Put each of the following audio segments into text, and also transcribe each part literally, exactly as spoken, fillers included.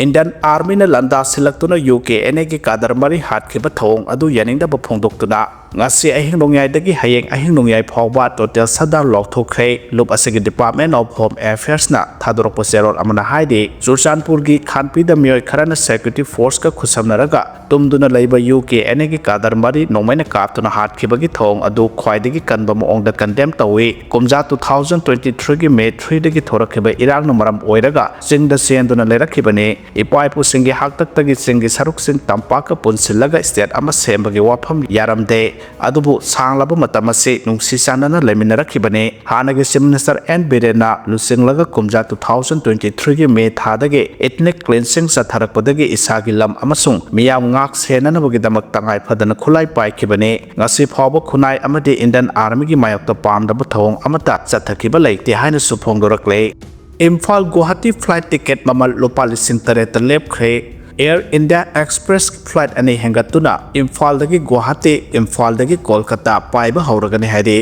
Indian ꯑꯥꯔꯃꯤꯅ ꯂꯥꯟꯗꯥꯁꯤꯜꯂꯛꯇꯨꯅ U K and ꯑꯦꯒꯤ ꯀꯥꯗꯔ ꯃꯔꯤ ꯍꯥꯠꯈꯤꯕ ꯊꯧꯑꯣꯡ ꯑꯗꯨ ꯌꯥꯅꯤꯡꯗꯕ ꯐꯣꯡꯗꯣꯛꯇꯨꯅ ꯉꯁꯤ ꯑꯍꯤꯡ ꯅꯣꯡꯌꯥꯏꯗꯒꯤ ꯍꯌꯦꯡ ꯑꯍꯤꯡ ꯅꯣꯡꯌꯥꯏ ꯐꯥꯎꯕ total shutdown ꯂꯥꯎꯊꯣꯛꯈ꯭ꯔꯦ꯫ ꯂꯨꯞ ꯑꯁꯤꯒꯤ Department of Home Affairsꯅ ꯊꯥꯗꯣꯔꯛꯄ ꯆꯦꯔꯣꯜ ꯑꯃꯅ ꯍꯥꯏꯔꯤ, ꯆꯨꯔꯆꯥꯟꯄꯨꯔꯒꯤ ꯈꯥꯟꯄꯤꯗ ꯃꯤꯑꯣꯏ ꯈꯔꯅ security forceꯀ ꯈꯨꯠꯁꯝꯅꯔꯒ ꯇꯨꯝꯗꯨꯅ ꯂꯩꯕ ꯌꯨ ꯀꯦ ꯑꯦꯟ ꯑꯦꯒꯤ ꯀꯥꯗꯔ ꯃꯔꯤ ꯅꯣꯡꯃꯩꯅ ꯀꯥꯞꯇꯨꯅ ꯍꯥꯠꯈꯤꯕꯒꯤ ꯊꯧꯑꯣꯡ ꯑꯗꯨ ꯈ꯭ꯋꯥꯏꯗꯒꯤ ꯀꯟꯕ ꯃꯑꯣꯡꯗ condemn ꯇꯧꯏ꯫ ꯀꯨꯝꯖꯥ two thousand twenty threeꯒꯤ May threeꯗꯒꯤ ꯊꯣꯔꯛꯈꯤꯕ ꯏꯔꯥꯡꯅ ꯃꯔꯝ ꯑꯣꯏꯔꯒ ꯆꯤꯡꯗ ꯆꯦꯟꯗꯨꯅ ꯂꯩꯔꯛꯈꯤꯕꯅꯤ꯫ ꯏꯄꯥ ꯏꯄꯨꯁꯤꯡꯒꯤ ꯍꯥꯛꯇꯛꯇꯒꯤ ꯆꯤꯡꯒꯤ ꯁꯔꯨꯛꯁꯤꯡ ꯇꯝꯄꯥꯛꯀ ꯄꯨꯟꯁꯤꯜꯂꯒ state ꯑꯃ ꯁꯦꯝꯕꯒꯤ ꯋꯥꯐꯝ ꯌꯥꯔꯝꯗꯦ꯫ ꯑꯗꯨꯕꯨ ꯁꯥꯡꯂꯕ ꯃꯇꯝ ꯑꯁꯤ ꯅꯨꯡꯁꯤ ꯆꯥꯟꯅꯅ ꯂꯩꯃꯤꯟꯅꯔꯛꯈꯤꯕꯅꯤ꯫ ꯍꯥꯟꯅꯒꯤ Chief Minister N ꯕꯤꯔꯦꯟꯅ ꯂꯨꯆꯤꯡꯂꯒ ꯀꯨꯝꯖꯥ two thousand twenty threeꯒꯤ May ꯊꯥꯗꯒꯤ ethnic cleansing ꯆꯠꯊꯔꯛꯄꯗꯒꯤ ꯏꯁꯥꯒꯤ ꯂꯝ ꯑꯃꯁꯨꯡ ꯃꯤꯌꯥꯝ ꯉꯥꯛ ꯁꯦꯟꯅꯅꯕꯒꯤꯗꯃꯛ ꯇꯉꯥꯏ ꯐꯗꯅ ꯈꯨꯠꯂꯥꯏ ꯄꯥꯏꯈꯤꯕꯅꯤ꯫ ꯉꯁꯤ ꯐꯥꯎꯕ ꯈꯨꯟꯅꯥꯏ ꯑꯃꯗꯤ ꯏꯟꯗꯤꯌꯟ ꯑꯥꯔꯃꯤꯒꯤ ꯃꯥꯌꯣꯛꯇ ꯄꯥꯝꯗꯕ ꯊꯧꯑꯣꯡ ꯑꯃꯠꯇ ꯆꯠꯊꯈꯤꯕ ꯂꯩꯇꯦ ꯍꯥꯏꯅꯁꯨ ꯐꯣꯡꯗꯣꯔꯛꯂꯦ꯫ ꯏꯝꯐꯥꯜ ꯒꯨꯋꯥꯍꯥꯇꯤ flight ticket ꯃꯃꯜ ꯂꯨꯄꯥ ꯂꯤꯁꯤꯡ ꯇꯔꯦꯠꯇ ꯂꯦꯞꯈ꯭ꯔꯦ꯫ Air India Express flight ꯑꯅꯤ ꯍꯦꯟꯒꯠꯇꯨꯅ ꯏꯝꯐꯥꯜꯗꯒꯤ ꯒꯨꯋꯥꯍꯥꯇꯤ, ꯏꯝꯐꯥꯜꯗꯒꯤ ꯀꯣꯜꯀꯇꯥ ꯄꯥꯏꯕ ꯍꯧꯔꯒꯅꯤ ꯍꯥꯏꯔꯤ꯫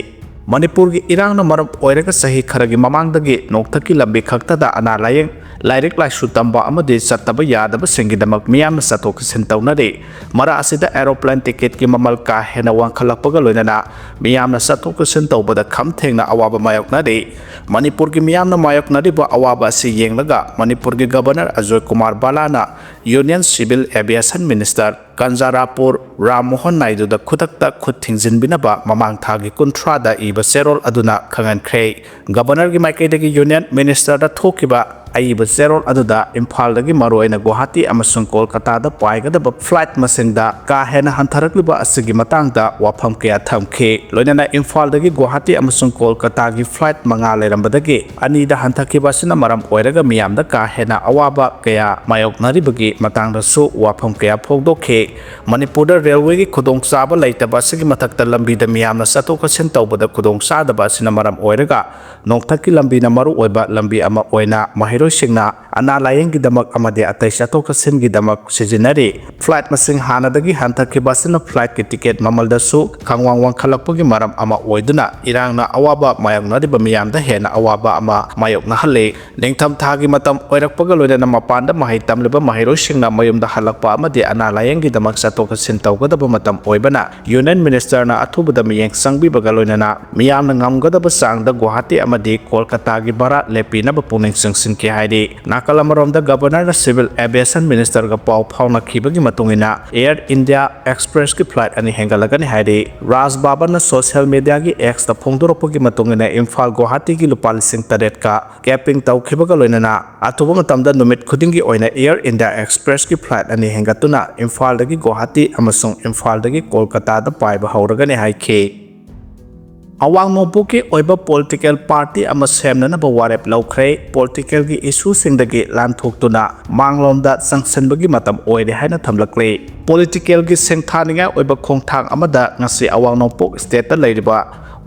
ꯃꯅꯤꯄꯨꯔꯒꯤ ꯏꯔꯥꯡꯅ ꯃꯔꯝ ꯑꯣꯏꯔꯒ ꯆꯍꯤ ꯈꯔꯒꯤ ꯃꯃꯥꯡꯗꯒꯤ ꯅꯣꯡꯊꯛꯀꯤ ꯂꯝꯕꯤ ꯈꯛꯇꯗ ꯑꯅꯥ ꯂꯥꯌꯦꯡ, ꯂꯥꯏꯔꯤꯛ ꯂꯥꯏꯁꯨ ꯇꯝꯕ ꯑꯃꯗꯤ ꯆꯠꯇꯕ ꯌꯥꯗꯕꯁꯤꯡꯒꯤꯗꯃꯛ ꯃꯤꯌꯥꯝꯅ ꯆꯠꯊꯣꯛ ꯆꯠꯁꯤꯟ ꯇꯧꯅꯔꯤ꯫ ꯃꯔꯛ ꯑꯁꯤꯗ aeroplane ticketꯀꯤ ꯃꯃꯜ ꯀꯥ ꯍꯦꯟꯅ ꯋꯥꯡꯈꯠꯂꯛꯄꯒ ꯂꯣꯏꯅꯅ ꯃꯤꯌꯥꯝꯅ ꯆꯠꯊꯣꯛ ꯆꯠꯁꯤꯟ ꯇꯧꯕꯗ ꯈꯝ ꯊꯦꯡꯅ ꯑꯋꯥꯕ ꯃꯥꯌꯣꯛꯅꯔꯤ꯫ ꯃꯅꯤꯄꯨꯔꯒꯤ ꯃꯤꯌꯥꯝꯅ ꯃꯥꯌꯣꯛꯅꯔꯤꯕ ꯑꯋꯥꯕ ꯑꯁꯤ ꯌꯦꯡꯂꯒ ꯃꯅꯤꯄꯨꯔꯒꯤ Governor Ajoy Kumar ꯕꯂꯥꯅ Union Civil Aviation Minister ꯀꯟꯖꯥꯔꯥꯄꯨꯔ Ram Mohan ꯅꯥꯏꯗꯨꯗ ꯈꯨꯗꯛꯇ ꯈꯨꯠ ꯊꯤꯡꯖꯤꯟꯕꯤꯅꯕ ꯃꯃꯥꯡ ꯊꯥꯒꯤ ꯀꯨꯟꯊ꯭ꯔꯥꯗ ꯏꯕ ꯆꯦꯔꯣꯜ ꯑꯗꯨꯅ ꯈꯪꯍꯟꯈ꯭ꯔꯦ꯫ Governorꯒꯤ ꯃꯥꯏꯀꯩꯗꯒꯤ Union Ministerꯗ ꯊꯣꯛꯈꯤꯕ ꯑꯏꯕ ꯆꯦꯔꯣꯜ ꯑꯗꯨꯗ ꯏꯝꯐꯥꯜꯗꯒꯤ ꯃꯔꯨꯑꯣꯏꯅ ꯒꯨꯋꯥꯍꯥꯇꯤ ꯑꯃꯁꯨꯡ ꯀꯣꯜꯀꯇꯥꯗ ꯄꯥꯏꯒꯗꯕ flight ꯃꯁꯤꯡꯗ ꯀꯥ ꯍꯦꯟꯅ ꯍꯟꯊꯔꯛꯂꯤꯕ ꯑꯁꯤꯒꯤ ꯃꯇꯥꯡꯗ ꯋꯥꯐꯝ ꯀꯌꯥ ꯊꯝꯈꯤ꯫ ꯂꯣꯏꯅꯅ ꯏꯝꯐꯥꯜꯗꯒꯤ ꯒꯨꯋꯥꯍꯥꯇꯤ ꯑꯃꯁꯨꯡ ꯀꯣꯜꯀꯇꯥꯒꯤ flight ꯃꯉꯥ ꯂꯩꯔꯝꯕꯗꯒꯤ ꯑꯅꯤꯗ ꯍꯟꯊꯈꯤꯕ ꯑꯁꯤꯅ ꯃꯔꯝ ꯑꯣꯏꯔꯒ ꯃꯤꯌꯥꯝꯗ ꯀꯥ ꯍꯦꯟꯅ ꯑꯋꯥꯕ ꯀꯌꯥ ꯃꯥꯌꯣꯛꯅꯔꯤꯕꯒꯤ ꯃꯇꯥꯡꯗꯁꯨ ꯋꯥꯐꯝ ꯀꯌꯥ ꯐꯣꯡꯗꯣꯛꯈꯤ꯫ ꯃꯅꯤꯄꯨꯔꯗ railwayꯒꯤ ꯈꯨꯗꯣꯡꯆꯥꯕ ꯂꯩꯇꯕ ꯑꯁꯤꯒꯤ ꯃꯊꯛꯇ ꯂꯝꯕꯤꯗ ꯃꯤꯌꯥꯝꯅ ꯆꯠꯊꯣꯛ ꯆꯠꯁꯤꯟ ꯇꯧꯕꯗ ꯈꯨꯗꯣꯡꯆꯥꯗꯕ ꯑꯁꯤꯅ ꯃꯔꯝ ꯑꯣꯏꯔꯒ ꯅꯣꯡꯊꯛꯀꯤ ꯂꯝꯕꯤꯅ ꯃꯔꯨꯑꯣꯏꯕ ꯂꯝꯕꯤ ꯑꯃ ꯑꯣꯏꯅ ꯃꯍꯩꯔꯣꯏꯁꯤꯡꯅ ꯑꯅꯥ ꯂꯥꯌꯦꯡꯒꯤꯗꯃꯛ ꯑꯃꯗꯤ ꯑꯇꯩ ꯆꯠꯊꯣꯛ ꯆꯠꯁꯤꯟꯒꯤꯗꯃꯛ ꯁꯤꯖꯤꯟꯅꯔꯤ꯫ Flight ꯃꯁꯤꯡ ꯍꯥꯟꯅꯗꯒꯤ ꯍꯟꯊꯈꯤꯕ ꯑꯁꯤꯅ flight ꯀꯤ ticket ꯃꯃꯜꯗꯁꯨ ꯈꯪꯋꯥꯡ ꯋꯥꯡꯈꯠꯂꯛꯄꯒꯤ ꯃꯔꯝ ꯑꯃ ꯑꯣꯏꯗꯨꯅ ꯏꯔꯥꯡꯅ ꯑꯋꯥꯕ ꯃꯥꯌꯣꯛꯅꯔꯤꯕ ꯃꯤꯌꯥꯝꯗ ꯍꯦꯟꯅ ꯑꯋꯥꯕ ꯑꯃ ꯃꯥꯌꯣꯛꯅꯍꯜꯂꯤ꯫ ꯅꯤꯡꯊꯝ ꯊꯥꯒꯤ ꯃꯇꯝ ꯑꯣꯏꯔꯛꯄꯒ ꯂꯣꯏꯅꯅ ꯃꯄꯥꯟꯗ ꯃꯍꯩ ꯇꯝꯂꯤꯕ ꯃꯍꯩꯔꯣꯏꯁꯤꯡꯅ ꯃꯌꯨꯝꯗ ꯍꯜꯂꯛꯄ ꯑꯃꯗꯤ ꯑꯅꯥ ꯂꯥꯌꯦꯡꯒꯤꯗꯃꯛ ꯆꯠꯊꯣꯛ ꯆꯠꯁꯤꯟ ꯇꯧꯒꯗꯕ ꯃꯇꯝ ꯑꯣꯏꯕꯅ Union Minister ꯅ ꯑꯊꯨꯕꯗ ꯃꯤꯠꯌꯦꯡ ꯆꯪꯕꯤꯕꯒ ꯂꯣꯏꯅꯅ ꯃꯤꯌꯥꯝꯅ ꯉꯝꯒꯗꯕ ꯆꯥꯡꯗ ꯒꯨꯋꯥꯍꯥꯇꯤ ꯑꯃꯗꯤ ꯀꯣꯜꯀꯇꯥꯒꯤ ꯚꯥꯔꯥ ꯂꯦꯞꯄꯤꯅꯕ ꯄꯨꯛꯅꯤꯡ ꯆꯪꯁꯤꯟꯈꯤ ꯍꯥꯏꯔꯤ꯫ ꯅꯥꯀꯜ ꯑꯃꯔꯣꯝꯗ Governor ꯅ Civil Aviation Minister ꯒ ꯄꯥꯎ ꯐꯥꯎꯅꯈꯤꯕꯒꯤ ꯃꯇꯨꯡ ꯏꯟꯅ Air India Express ꯀꯤ flight ꯑꯅꯤ ꯍꯦꯟꯒꯠꯂꯒꯅꯤ ꯍꯥꯏꯔꯤ꯫ ꯔꯥꯖ ꯕꯥꯕꯟꯅ social media ꯒꯤ X ꯇ ꯐꯣꯡꯗꯣꯔꯛꯄꯒꯤ ꯃꯇꯨꯡ ꯏꯟꯅ ꯏꯝꯐꯥꯜ ꯒꯨꯋꯥꯍꯥꯇꯤꯒꯤ ꯂꯨꯄꯥ ꯂꯤꯁꯤꯡ ꯇꯔꯦꯠꯀ capping ꯇꯧꯈꯤꯕꯒ ꯂꯣꯏꯅꯅ ꯑꯊꯨꯕ ꯃꯇꯝꯗ ꯅꯨꯃꯤꯠ ꯈꯨꯗꯤꯡꯒꯤ ꯑꯣꯏꯅ Air India Express ꯀꯤ flight ꯑꯅꯤ ꯍꯦꯟꯒꯠꯇꯨꯅ ꯏꯝꯐꯥꯜꯗꯒꯤ ꯒꯨꯋꯥꯍꯥꯇꯤ ꯑꯃꯁꯨꯡ ꯏꯝꯐꯥꯜꯗꯒꯤ ꯀꯣꯜꯀꯇꯥꯗ ꯄꯥꯏꯕ ꯍꯧꯔꯒꯅꯤ ꯍꯥꯏꯈꯤ꯫ ꯑꯋꯥꯡ ꯅꯣꯡꯄꯣꯛꯀꯤ ꯑꯣꯏꯕ political party ꯑꯃ ꯁꯦꯝꯅꯅꯕ ꯋꯥꯔꯦꯞ ꯂꯧꯈ꯭ꯔꯦ꯫ Political ꯒꯤ issue ꯁꯤꯡꯗꯒꯤ ꯂꯥꯟꯊꯣꯛꯇꯨꯅ ꯃꯥꯡꯂꯣꯝꯗ ꯆꯪꯁꯤꯟꯕꯒꯤ ꯃꯇꯝ ꯑꯣꯏꯔꯦ ꯍꯥꯏꯅ ꯊꯝꯂꯛꯂꯤ꯫ Political ꯒꯤ ꯁꯤꯡꯊꯥꯅꯤꯡꯉꯥꯏ ꯑꯣꯏꯕ ꯈꯣꯡꯊꯥꯡ ꯑꯃꯗ ꯉꯁꯤ ꯑꯋꯥꯡ ꯅꯣꯡꯄꯣꯛ state ꯇ ꯂꯩꯔꯤꯕ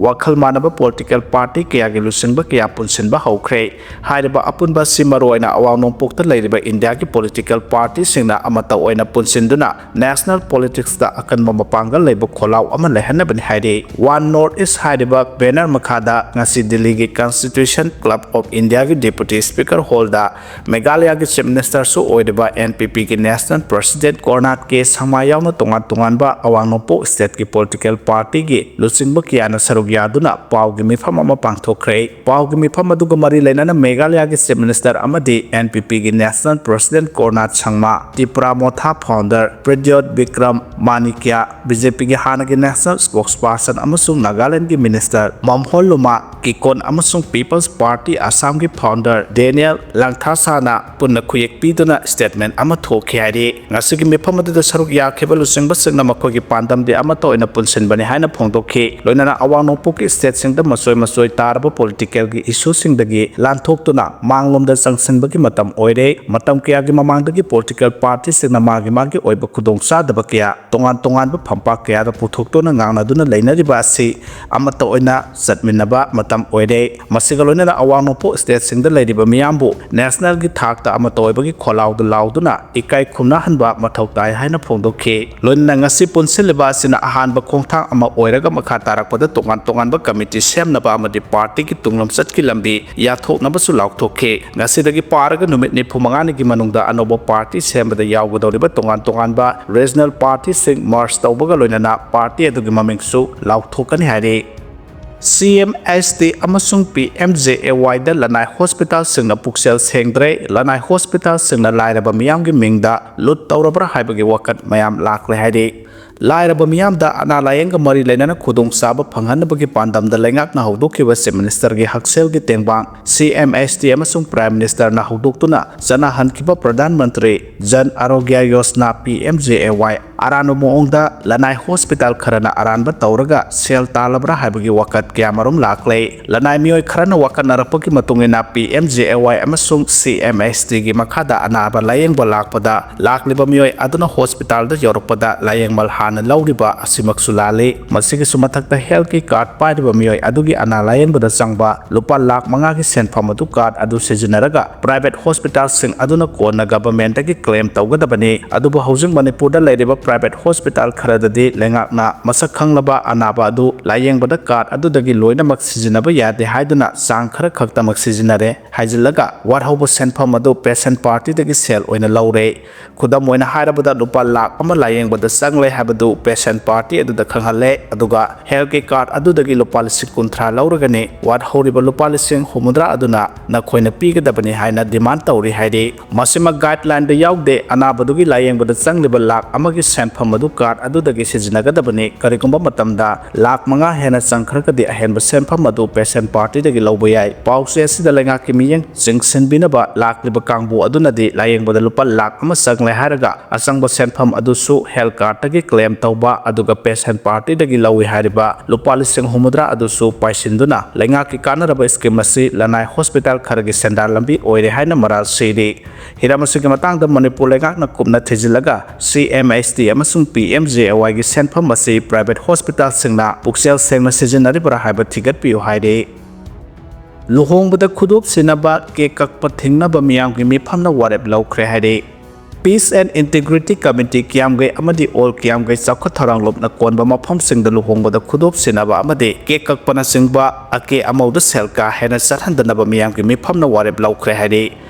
ꯋꯥꯈꯜ ꯃꯥꯟꯅꯕ political party ꯀꯌꯥꯒꯤ ꯂꯨꯆꯤꯡꯕ ꯀꯌꯥ ꯄꯨꯟꯁꯤꯟꯕ ꯍꯧꯈ꯭ꯔꯦ꯫ ꯍꯥꯏꯔꯤꯕ ꯑꯄꯨꯟꯕ ꯑꯁꯤ ꯃꯔꯨꯑꯣꯏꯅ ꯑꯋꯥꯡ ꯅꯣꯡꯄꯣꯛꯇ ꯂꯩꯔꯤꯕ ꯏꯟꯗꯤꯌꯥꯒꯤ political party ꯁꯤꯡꯅ ꯑꯃꯠꯇ ꯑꯣꯏꯅ ꯄꯨꯟꯁꯤꯟꯗꯨꯅ national politics ꯇ ꯑꯀꯟꯕ ꯃꯄꯥꯡꯒꯜ ꯂꯩꯕ ꯈꯣꯜꯂꯥꯎ ꯑꯃ ꯂꯩꯍꯟꯅꯕꯅꯤ ꯍꯥꯏꯔꯤ꯫ One North East ꯍꯥꯏꯔꯤꯕ banner ꯃꯈꯥꯗ ꯉꯁꯤ ꯗꯤꯜꯂꯤꯒꯤ Constitution Club of India ꯒꯤ Deputy Speaker Hall ꯗ ꯃꯦꯘꯥꯂꯌꯥꯒꯤ Chief Minister ꯁꯨ ꯑꯣꯏꯔꯤꯕ N P P ꯒꯤ National President ꯀꯣꯔꯅꯥꯠ ꯀꯦ ꯁꯪꯃꯥ ꯌꯥꯎꯅ ꯇꯣꯉꯥꯟ ꯇꯣꯉꯥꯟꯕ ꯑꯋꯥꯡ ꯅꯣꯡꯄꯣꯛ state ꯀꯤ political party ꯒꯤ ꯂꯨꯆꯤꯡꯕ ꯀꯌꯥꯅ ꯁꯔꯨꯛ ꯌꯥꯗꯨꯅ ꯄꯥꯎꯒꯤ ꯃꯤꯐꯝ ꯑꯃ ꯄꯥꯡꯊꯣꯛꯈ꯭ꯔꯦ꯫ ꯄꯥꯎꯒꯤ ꯃꯤꯐꯝ ꯑꯗꯨꯒ ꯃꯔꯤ ꯂꯩꯅꯅ ꯃꯦꯘꯥꯂꯌꯥꯒꯤ Chief Minister ꯑꯃꯗꯤ N P P ꯒꯤ National President ꯀꯣꯔꯅꯥꯠ ꯁꯪꯃꯥ, Tipra Motha founder Pradyot Bikram Manikya, B J P ꯒꯤ ꯍꯥꯟꯅꯒꯤ National Spokesperson ꯑꯃꯁꯨꯡ ꯅꯥꯒꯥꯂꯦꯟꯗꯒꯤ Minister ꯃꯝꯍꯣꯟ ꯂꯨꯃꯥ ꯀꯤꯀꯣꯟ ꯑꯃꯁꯨꯡ People's Party Assam ꯒꯤ founder Daniel ꯂꯥꯡꯊꯥꯁꯥꯅ ꯄꯨꯟꯅ ꯈꯨꯌꯦꯛ ꯄꯤꯗꯨꯅ statement ꯑꯃ ꯊꯣꯛꯈꯤ ꯍꯥꯏꯔꯤ꯫ ꯉꯁꯤꯒꯤ ꯃꯤꯐꯝ ꯑꯗꯨꯗ ꯁꯔꯨꯛ ꯌꯥꯈꯤꯕ ꯂꯨꯆꯤꯡꯕꯁꯤꯡꯅ ꯃꯈꯣꯏꯒꯤ ꯄꯥꯟꯗꯝꯗꯤ ꯑꯃꯠꯇ ꯑꯣꯏꯅ ꯄꯨꯟꯁꯤꯟꯕꯅꯤ ꯍꯥꯏꯅ ꯐꯣꯡꯗꯣꯛꯈꯤ꯫ ꯂꯣꯏꯅꯅ ꯑꯋꯥꯡ ꯅꯣꯡꯄꯣꯛꯀꯤ ꯁ꯭ꯇꯦꯠꯁꯤꯡꯗ ꯃꯆꯣꯏ ꯃꯆꯣꯏ ꯇꯥꯔꯕ ꯄꯣꯂꯤꯇꯤꯀꯦꯜꯒꯤ ꯏꯁꯨꯁꯤꯡꯗꯒꯤ ꯂꯥꯟꯊꯣꯛꯇꯨꯅ ꯃꯥꯡꯂꯣꯝꯗ ꯆꯪꯁꯤꯟꯕꯒꯤ ꯃꯇꯝ ꯑꯣꯏꯔꯦ꯫ ꯃꯇꯝ ꯀꯌꯥꯒꯤ ꯃꯃꯥꯡꯗꯒꯤ ꯄꯣꯂꯤꯇꯤꯀꯦꯜ ꯄꯥꯔꯇꯤꯁꯤꯡꯅ ꯃꯥꯒꯤ ꯃꯥꯒꯤ ꯑꯣꯏꯕ ꯈꯨꯗꯣꯡꯆꯥꯗꯕ ꯀꯌꯥ ꯇꯣꯉꯥꯟ ꯇꯣꯉꯥꯟꯕ ꯐꯝꯄꯥꯛ ꯀꯌꯥꯗ ꯄꯨꯊꯣꯛꯇꯨꯅ ꯉꯥꯡꯅꯗꯨꯅ ꯂꯩꯅꯔꯤꯕ ꯑꯁꯤ ꯑꯃꯠꯇ ꯑꯣꯏꯅ ꯆꯠꯃꯤꯟꯅꯕ ꯃꯇꯝ ꯑꯣꯏꯔꯦ꯫ ꯃꯁꯤꯒ ꯂꯣꯏꯅꯅ ꯑꯋꯥꯡ ꯅꯣꯡꯄꯣꯛ ꯁ꯭ꯇꯦꯠꯁꯤꯡꯗ ꯂꯩꯔꯤꯕ ꯃꯤꯌꯥꯝꯕꯨ ꯅꯦꯁꯅꯦꯜꯒꯤ ꯊꯥꯛꯇ ꯑꯃꯠꯇ ꯑꯣꯏꯕꯒꯤ ꯈꯣꯜꯂꯥꯎꯗ ꯂꯥꯎꯗꯨꯅ ꯏꯀꯥꯏ ꯈꯨꯝꯅꯍꯟꯕ ꯃꯊꯧ ꯇꯥꯏ ꯍꯥꯏꯅ ꯐꯣꯡꯗꯣꯛꯈꯤ꯫ ꯂꯣꯏꯅꯅ ꯉꯁꯤ ꯄꯨꯟꯁꯤꯜꯂꯤꯕ ꯑꯁꯤꯅ ꯑꯍꯥꯟꯕ ꯈꯣꯡꯊꯥꯡ ꯑꯃ ꯑꯣꯏꯔꯒ ꯃꯈꯥ ꯇꯥꯔꯛꯄꯗ ꯇꯣꯉꯥꯟ ꯇꯣꯉꯥꯟꯕ ꯀꯃꯤꯇꯤ ꯁꯦꯝꯅꯕ ꯑꯃꯗꯤ ꯄꯥꯔꯇꯤꯒꯤ ꯇꯨꯡꯂꯝꯆꯠꯀꯤ ꯂꯝꯕꯤ ꯌꯥꯊꯣꯛꯅꯕꯁꯨ ꯂꯥꯎꯊꯣꯛꯈꯤ꯫ ꯉꯁꯤꯗꯒꯤ ꯄꯥꯔꯒ ꯅꯨꯃꯤꯠ ꯅꯤꯐꯨ ꯃꯉꯥꯅꯤꯒꯤ ꯃꯅꯨꯡꯗ ꯑꯅꯧꯕ ꯄꯥꯔꯇꯤ ꯁꯦꯝꯕꯗ ꯌꯥꯎꯒꯗꯧꯔꯤꯕ ꯇꯣꯉꯥꯟ ꯇꯣꯉꯥꯟꯕ ꯔꯤꯖꯅꯦꯜ ꯄꯥꯔꯇꯤꯁꯤꯡ ꯃꯔꯖ ꯇꯧꯕꯒ ꯂꯣꯏꯅꯅ ꯄꯥꯔꯇꯤ ꯑꯗꯨꯒꯤ ꯃꯃꯤꯡꯁꯨ ꯂꯥꯎꯊꯣꯛꯀꯅꯤ ꯍꯥꯏꯔꯤ꯫ ꯁꯤ ꯑꯦꯝ ꯑꯦꯁ ꯇꯤ ꯑꯃꯁꯨꯡ ꯄꯤ ꯑꯦꯝ ꯖꯦ ꯑꯦ ꯋꯥꯏꯗ ꯂꯅꯥꯏ ꯍꯣꯁꯄꯤꯇꯥꯜꯁꯤꯡꯅ ꯄꯨꯛꯁꯦꯜ ꯁꯦꯡꯗ꯭ꯔꯦ, ꯂꯅꯥꯏ ꯍꯣꯁꯄꯤꯇꯥꯜꯁꯤꯡꯅ ꯂꯥꯏꯔꯕ ꯃꯤꯌꯥꯝꯒꯤ ꯃꯤꯡꯗ ꯂꯨꯠ ꯇꯧꯔꯕ꯭ꯔꯥ ꯍꯥꯏꯕꯒꯤ ꯋꯥꯀꯠ ꯃꯌꯥꯝ ꯂꯥꯛꯂꯦ ꯍꯥꯏꯔꯤ꯫ ꯂꯥꯏꯔꯕ ꯃꯤꯌꯥꯝꯗ ꯑꯅꯥ ꯂꯥꯌꯦꯡꯒ ꯃꯔꯤ ꯂꯩꯅꯅ ꯈꯨꯗꯣꯡꯆꯥꯕ ꯐꯪꯍꯟꯅꯕꯒꯤ ꯄꯥꯟꯗꯝꯗ ꯂꯩꯉꯥꯛꯅ ꯍꯧꯗꯣꯛꯈꯤꯕ ꯆꯤꯐ ꯃꯤꯅꯤꯁꯇꯔꯒꯤ ꯍꯛꯁꯦꯜꯒꯤ ꯇꯦꯡꯕꯥꯡ ꯁꯤ ꯑꯦꯝ ꯑꯦꯁ ꯇꯤ ꯑꯃꯁꯨꯡ prime ꯃꯤꯅꯤꯁꯇꯔꯅ ꯍꯧꯗꯣꯛꯇꯨꯅ ꯆꯠꯅꯍꯟꯈꯤꯕ Pradhan Mantri Jan ꯑꯔꯣꯒ꯭ꯌ Yojana, P M J ꯑꯦ ꯋꯥꯏ, ꯑꯔꯥꯟꯕ ꯃꯑꯣꯡꯗ ꯂꯅꯥꯏ ꯍꯣꯁꯄꯤꯇꯥꯜ ꯈꯔꯅ ꯑꯔꯥꯟꯕ ꯇꯧꯔꯒ ꯁꯦꯜ ꯇꯥꯜꯂꯕ꯭ꯔꯥ ꯍꯥꯏꯕꯒꯤ ꯋꯥꯀꯠ ꯀꯌꯥꯃꯔꯨꯝ ꯂꯥꯛꯂꯦ꯫ ꯂꯅꯥꯏ ꯃꯤꯑꯣꯏ ꯈꯔꯅ ꯋꯥꯀꯠꯅꯔꯛꯄꯒꯤ ꯃꯇꯨꯡ ꯏꯟꯅ, ꯄꯤ ꯑꯦꯝ ꯖꯦ ꯑꯦ ꯋꯥꯏ ꯑꯃꯁꯨꯡ ꯁꯤ ꯑꯦꯝ ꯑꯦꯁ ꯇꯤꯒꯤ ꯃꯈꯥꯗ ꯑꯅꯥꯕ ꯂꯥꯌꯦꯡꯕ ꯂꯥꯛꯄꯗ, ꯂꯥꯛꯂꯤꯕ ꯃꯤꯑꯣꯏ ꯑꯗꯨꯅ ꯍꯣꯁꯄꯤꯇꯥꯜꯗ ꯌꯧꯔꯛꯄꯗ ꯂꯥꯌꯦꯡꯃꯜ ꯍꯥꯟꯅ ꯂꯧꯔꯤꯕ ꯑꯁꯤꯃꯛꯁꯨ ꯂꯥꯜꯂꯤ꯫ ꯃꯁꯤꯒꯤꯁꯨ ꯃꯊꯛꯇ, ꯍꯦꯜꯊꯀꯤ ꯀꯥꯔꯗ ꯄꯥꯏꯔꯤꯕ ꯃꯤꯑꯣꯏ ꯑꯗꯨꯒꯤ ꯑꯅꯥ ꯂꯥꯌꯦꯡꯕꯗ ꯆꯪꯕ ꯂꯨꯄꯥ ꯂꯥꯈ ꯃꯉꯥꯒꯤ ꯁꯦꯟꯐꯝ ꯑꯗꯨ ꯀꯥꯔꯗ ꯑꯗꯨ ꯁꯤꯖꯤꯟꯅꯔꯒ ꯄ꯭ꯔꯥꯏꯚꯦꯠ ꯍꯣꯁꯄꯤꯇꯥꯜꯁꯤꯡ ꯑꯗꯨꯅ ꯀꯣꯟꯅ ꯒꯚꯔꯟꯃꯦꯟꯠꯇꯒꯤ ꯀ꯭ꯂꯦꯝ ꯇꯧꯒꯗꯕꯅꯤ꯫ ꯑꯗꯨꯕꯨ ꯍꯧꯖꯤꯛ ꯃꯅꯤꯄꯨꯔꯗ ꯂꯩꯔꯤꯕ ꯄ꯭ꯔꯥꯏꯚꯦꯠ ꯍꯣꯁꯄꯤꯇꯥꯜ ꯈꯔꯗꯗꯤ ꯂꯩꯉꯥꯛꯅ ꯃꯁꯛ ꯈꯪꯂꯕ ꯑꯅꯥꯕ ꯑꯗꯨ ꯂꯥꯌꯦꯡꯕꯗ ꯀꯥꯔꯗ ꯑꯗꯨꯗꯒꯤ ꯂꯣꯏꯅꯃꯛ ꯁꯤꯖꯤꯟꯅꯕ ꯌꯥꯗꯦ ꯍꯥꯏꯗꯨꯅ ꯆꯥꯡ ꯈꯔ ꯈꯛꯇꯃꯛ ꯁꯤꯖꯤꯟꯅꯔꯦ ꯍꯥꯏꯖꯤꯜꯂꯒ, ꯋꯥꯠꯍꯧꯕ ꯁꯦꯟꯐꯝ ꯑꯗꯨ ꯄꯦꯁꯦꯟꯠ ꯄꯥꯔꯇꯤꯗꯒꯤ ꯁꯦꯜ ꯑꯣꯏꯅ ꯂꯧꯔꯦ꯫ ꯈꯨꯗꯝ ꯑꯣꯏꯅ ꯍꯥꯏꯔꯕꯗ, ꯂꯨꯄꯥ ꯂꯥꯈ ꯑꯃ ꯂꯥꯌꯦꯡꯕꯗ ꯆꯪꯂꯦ ꯍꯥꯏꯕꯗꯨ ꯄꯦꯁꯦꯟꯠ ꯄꯥꯔꯇꯤ ꯑꯗꯨꯗ ꯈꯪꯍꯜꯂꯦ, ꯑꯗꯨꯒ ꯍꯦꯜꯊꯀꯤ ꯀꯥꯔꯗ ꯑꯗꯨꯗꯒꯤ ꯂꯨꯄꯥ ꯂꯤꯁꯤꯡ ꯀꯨꯟꯊ꯭ꯔꯥ ꯂꯧꯔꯒꯅꯤ, ꯋꯥꯠꯍꯧꯔꯤꯕ ꯂꯨꯄꯥ ꯂꯤꯁꯤꯡ ꯍꯨꯝꯐꯨꯇꯔꯥ ꯑꯗꯨꯅ ꯅꯈꯣꯏꯅ ꯄꯤꯒꯗꯕꯅꯤ ꯍꯥꯏꯅ ꯗꯤꯃꯥꯟꯗ ꯇꯧꯔꯤ ꯍꯥꯏꯔꯤ꯫ ꯃꯁꯤꯃꯛ ꯒꯥꯏꯗꯂꯥꯏꯟꯗ ꯌꯥꯎꯗꯦ꯫ ꯑꯅꯥꯕꯗꯨꯒꯤ ꯂꯥꯌꯦꯡꯕꯗ ꯆꯪꯂꯤꯕ ꯂꯥꯈ ꯑꯃꯒꯤ ꯁꯦꯟꯐꯝ ꯑꯗꯨ ꯀꯥꯔꯗ ꯑꯗꯨꯗꯒꯤ ꯁꯤꯖꯤꯟꯅꯒꯗꯕꯅꯤ꯫ ꯀꯔꯤꯒꯨꯝꯕ ꯃꯇꯝꯗ ꯂꯥꯈ ꯃꯉꯥ ꯍꯦꯟꯅ ꯆꯪꯈ꯭ꯔꯒꯗꯤ, ꯑꯍꯦꯟꯕ ꯁꯦꯟꯐꯝ ꯑꯗꯨ ꯄꯦꯁꯦꯟꯠ ꯄꯥꯔꯇꯤꯗꯒꯤ ꯂꯧꯕ ꯌꯥꯏ꯫ ꯄꯥꯎꯆꯦ ꯑꯁꯤꯗ ꯂꯩꯉꯥꯛꯀꯤ ꯃꯤꯠꯌꯦꯡ ꯆꯤꯡꯁꯤꯟꯕꯤꯅꯕ ꯂꯥꯛꯂꯤꯕ ꯀꯥꯡꯕꯨ ꯑꯗꯨꯅꯗꯤ ꯂꯥꯌꯦꯡꯕꯗ ꯂꯨꯄꯥ ꯂꯥꯈ ꯑꯃ ꯆꯪꯂꯦ ꯍꯥꯏꯔꯒ, ꯑꯆꯪꯕ ꯁꯦꯟꯐꯝ ꯑꯗꯨꯁꯨ ꯍꯦꯜꯊ ꯀꯥꯔꯗꯇꯒꯤ ꯀ꯭ꯂꯦꯝ claim ꯇꯧꯕ, ꯑꯗꯨꯒ patient partyꯗꯒꯤ ꯂꯧꯏ ꯍꯥꯏꯔꯤꯕ ꯂꯨꯄꯥ ꯂꯤꯁꯤꯡ ꯍꯨꯝꯐꯨꯇꯔꯥ ꯑꯗꯨꯁꯨ ꯄꯥꯏꯁꯤꯟꯗꯨꯅ ꯂꯩꯉꯥꯛꯀꯤ ꯀꯥꯟꯅꯔꯕ scheme ꯑꯁꯤ ꯂꯅꯥꯏ hospital ꯈꯔꯒꯤ ꯁꯦꯟꯗꯥꯟ ꯂꯝꯕꯤ ꯑꯣꯏꯔꯦ ꯍꯥꯏꯅ ꯃꯔꯥꯜ ꯁꯤꯔꯤ꯫ ꯍꯤꯔꯝ ꯑꯁꯤꯒꯤ ꯃꯇꯥꯡꯗ ꯃꯅꯤꯄꯨꯔ ꯂꯩꯉꯥꯛꯅ ꯀꯨꯞꯅ ꯊꯤꯖꯤꯜꯂꯒ C M H T ꯑꯃꯁꯨꯡ P M J A Yꯒꯤ ꯁꯦꯟꯐꯝ ꯑꯁꯤ private hospitalꯁꯤꯡꯅ ꯄꯨꯛꯆꯦꯜ ꯁꯦꯡꯅ ꯁꯤꯖꯤꯟꯅꯔꯤꯕ꯭ꯔꯥ ꯍꯥꯏꯕ ꯊꯤꯒꯠꯄꯤꯌꯨ ꯍꯥꯏꯔꯤ꯫ ꯂꯨꯍꯣꯡꯕꯗ ꯈꯨꯗꯣꯞ ꯁꯤꯟꯅꯕ, cake ꯀꯛꯄ ꯊꯤꯡꯅꯕ ꯃꯤꯌꯥꯝꯒꯤ ꯃꯤꯐꯝꯅ ꯋꯥꯔꯦꯞ ꯂꯧꯈ꯭ꯔꯦ ꯍꯥꯏꯔꯤ꯫ Peace and Integrity Committee ꯀꯤꯌꯥꯝꯒꯩ ꯑꯃꯗꯤ All ꯀꯤꯌꯥꯝꯒꯩ ꯆꯥꯎꯈꯠ ꯊꯧꯔꯥꯡꯂꯣꯞꯅ ꯀꯣꯟꯕ ꯃꯐꯝꯁꯤꯡꯗ ꯂꯨꯍꯣꯡꯕꯗ ꯈꯨꯗꯣꯞ ꯁꯤꯟꯅꯕ ꯑꯃꯗꯤ cake ꯀꯛꯄꯅꯆꯤꯡꯕ ꯑꯀꯦ ꯑꯃꯧꯗ ꯁꯦꯜ ꯀꯥ ꯍꯦꯟꯅ ꯆꯠꯍꯟꯗꯅꯕ ꯃꯤꯌꯥꯝꯒꯤ ꯃꯤꯐꯝꯅ ꯋꯥꯔꯦꯞ ꯂꯧꯈ꯭ꯔꯦ ꯍꯥꯏꯔꯤ꯫